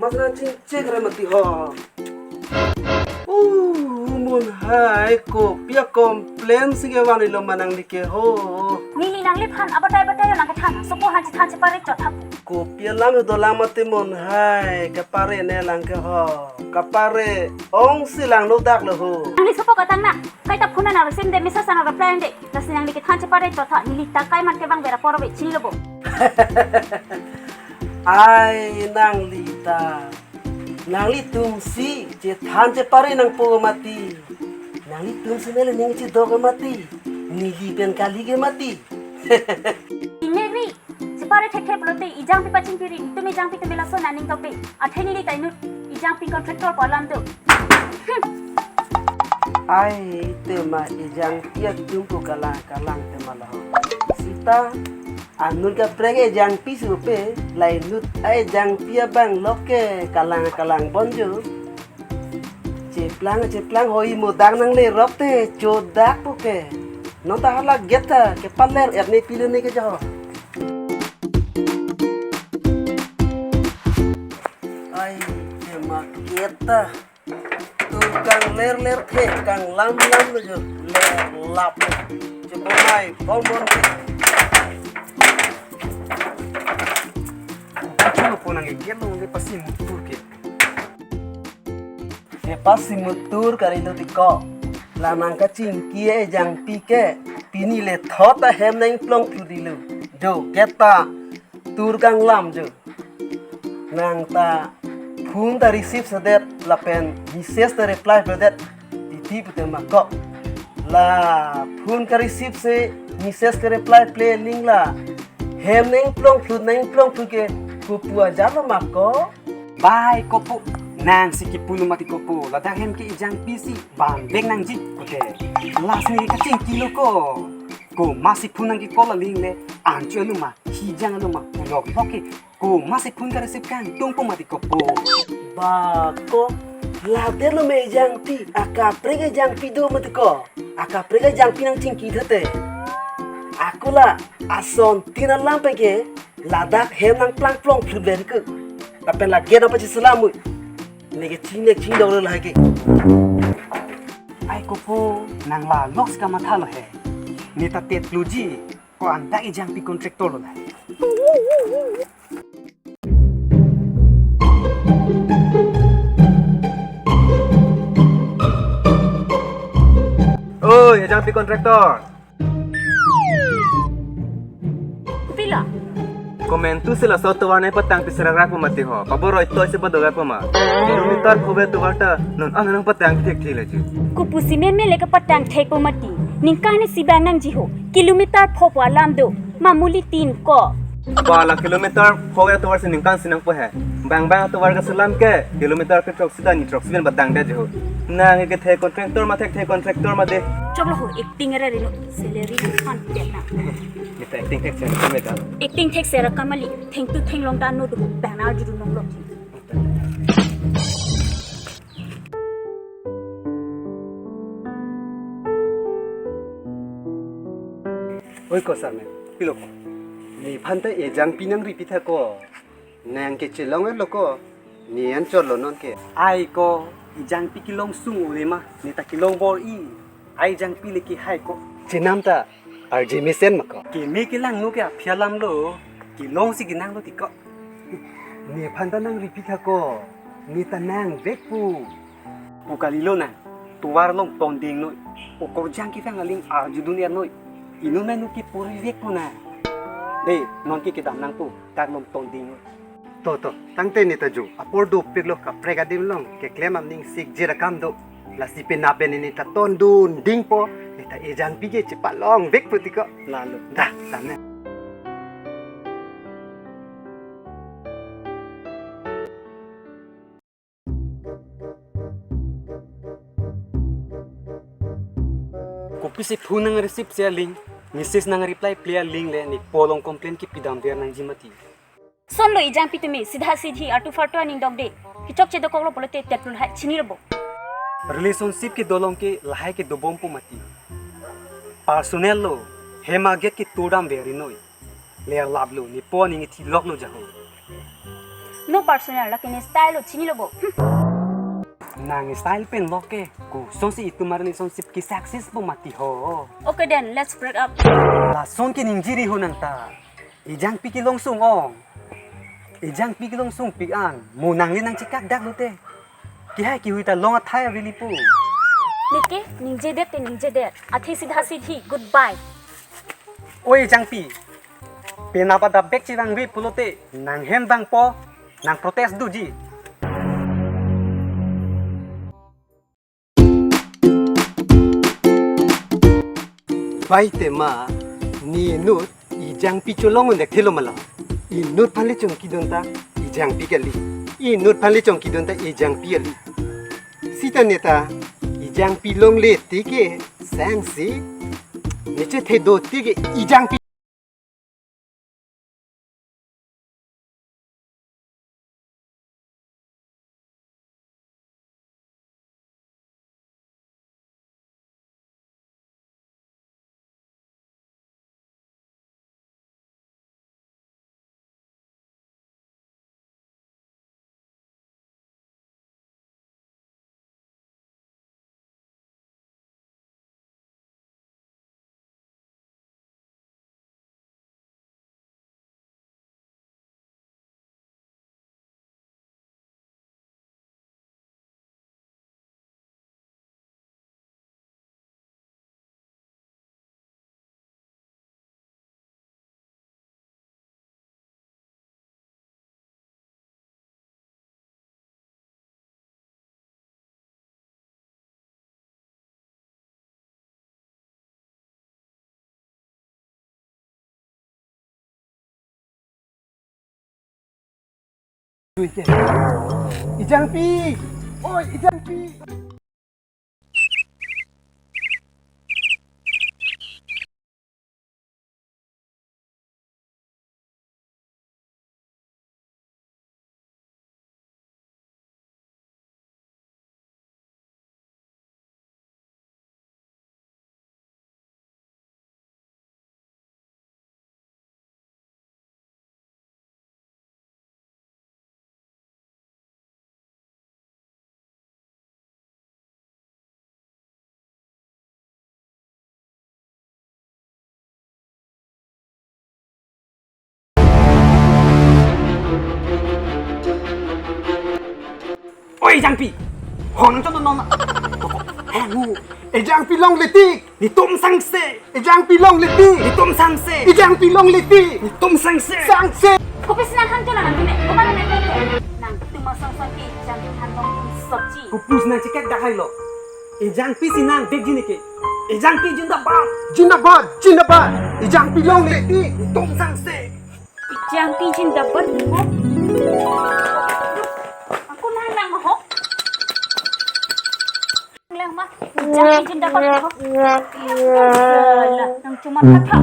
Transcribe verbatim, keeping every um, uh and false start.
Nang chingchek re mati ho. Uh, mon hai, kopi a-complain si kevan-ilo ma nangli ke ho. Neli nangliphan abatai batai nangkethan, sopo han chethan chepare chot hap. Kopi alam dolang mati mon hai, kapare ne lang ke ho. Kapare ong si langno dak lo ho. Nangli sopo katang na, kaita phone na receive de, message na reply de. Lasi nangli kethan chepare chot ha, neli ta kai man kevang bera poro be chinilo bo. Ai nangli ta. Nanglitum si chethan chepare nangpo mati. Nanglitum si neli ning chedok mati. Neli pen kali ke mati. Ingeri, chepare thekthep lote, ejangpi pachingkiri, itum ejangpi tumi laso naning tope. Athe neli ta inut, ejangpi contractor pu alam do. Ai tema ejangpi atum pu kalang kalang tema laho. Sita, anut kaprek ejangpi supe, la inut ai ejangpi abang loke kalang kalang bonjo. Cheplang cheplang hoi modang nanglerok te chodak puke. Non ta hala gate ta kepaler er ne pilo ne ke jo. Ai tema gate ta. Tur kanglerler the kanglamlam lo jo. Lerlap. Chebomai bonbon ke. Chulo po nang gate lo le pasi mutur ke. Ke pasi mutur kali lo tiko. La nangkachingki ejangpi ke. Pini le thot ahem nangplong pudilo. Jo gate ta tur kanglam jo. Nang ta phone ta receive sedet lapen message ta reply pedet. Titi pute mako. La phone ka receive se message ka reply ple ling la. Hem nangplong phut nangplong phut ke kopu ajat lo mako. Bai kopu, nang si kipu lo mati kopu, ladak hem ke ejangpi si bang beng nangji pute. Lasi neli kachingkilo ko. Komat si phone nangki-call aling le, ancho lo ma, hijang lo ma, ulok lok ke. Komat si phone ka receive kangtung po mati kopu. Ba ko, ladet lo me ejangpi, akaprek ejangpi do mati ko. Akaprek ejangpi nangchingki thate. Ako la, asontin alam pen ke, ladak hem nangplangplong phut beri ke. Lapen la gate nangpacheselam mui. Neke ching nek ching dong lo lake. Ai kopu, nang la lok si kamatha lo he. Ne ta tet lo ji. Ko andak ejangpi contractor lo la. Oi, ejangpi contractor. Pila? Komantu si laso tovar nangpatang pi serak rak po mati ho. Pabor roi toi si padover po ma. Kilometer pho ave tovar ta non an nangpatang thekthek le ju. Kopu si meme le kapatang thek po mati. Ningkan isi bang nangji ho. Kilometer pho pu alam do. Ma muli tin ko. Ba la kilometer pho ave tovar si ningkan si nangpo he. Bang bang tovar kaselam ke kilometer ke throk sida ni throk si pen patang det jo. Nang ke the contractor ma thekthe contractor mati. Choklo ho, acting re rino, salary fund det na. Kita acting thekser kami ta. Acting thekser kami li, thengtu thenglong ta no do, bang na arju do nong lo. Oi ko sir me, pilo ko. Nephan ta ejangpi nangripi tha ko. Nang ke chelong lo ko. Ne anchot lo non ke. Ai ko, ejangpi kelong sung ule ma, ne ta kelong bor-i. Ai ejangpi le ke hai ko. Chenam ta, arje mesen ma ko. Keme kelang no ke aphi alam lo, kelong si kenang lo tiko. Nephan ta nangripi tha ko, ne ta nangvek pu. Pu kali lo na, tovar along tonding noi, okorjang kevang aling arjudun er noi. Inut menu kepuri vek pu na. De, non ke kedam nang pu, dak along tonding noi. To, to, tangte ne ta jo, apor dopik lo kaprek adim along, keklem aning sikjir akam do. Lasi penap pen ne ta tondun ding po, ne ta ejangpi ke chepalong vek pu tiko. Lalo. Da, da ne. Kopisi phone nang receive si aling, message nang reply ple aling le ne po along complain kepidam ver nangji mati. Son lo ejangpi tumi, sidha sidhi, artu fartu aning dok de. Kechokche dokok lo pulote tet lo hai chini lo bo. Relationship kedo along ke lahai kedo bom po mati. Personal lo, hem aget ke turdam veri noi. Ler lap lo, ne po aning ithi lok lo jaho. No personal, lake ne style lo, chinilo bo. Hmm. Nang style pen lo ke, kosonsi itum arni sonsi ke-success bo mati ho. Okay then, let's break up. Lason ke ningjiri ho nang ta. Ejangpi kelong sung ong. Ejangpi kelong sungpik an. Mo nangli nangchekak dak lote. Kehai kehui ta long athai aveli po. Neke, ningjedet te ningjedet. Athe sidha sidhi. Goodbye. Oi Ejangpi. Penap adap bek chevangve pulote. Nang hem vangpo. Nang protest doji. Bai tema, ne inut Ejangpi cholong un-e thelo ma lo. Inut aphan le chongkidun ta Ejangpi kali. Inut aphan le chongkidun ta Ejangpi kali. Sita neta Ejangpi longle tike sangse. Ne chethe do tike Ejangpi. Ejangpi! Oi, Ejangpi! Oi, Ejangpi! Hon chon non. Hangu. Ejangpi longle tik. Netum sangse. Ejangpi longle tik. Netum sangse. Ejangpi longle tik. Netum sangse. Sangse. Kopisi nang hang chon nang ne. Komat nang ne. Nangtum asong song ke Ejangpi aphan long sokji. Kopus nangchekak dak hai lo. Ejangpi si nang vekji neke. Ejangpi jindabad. Jindabad, jindabad. Ejangpi longle tik. Netum sangse. Ejangpi jindabad mo. Ako na lang ho. Lang ma. Ejangpi jindabad ho. Salah, nang cuma kata.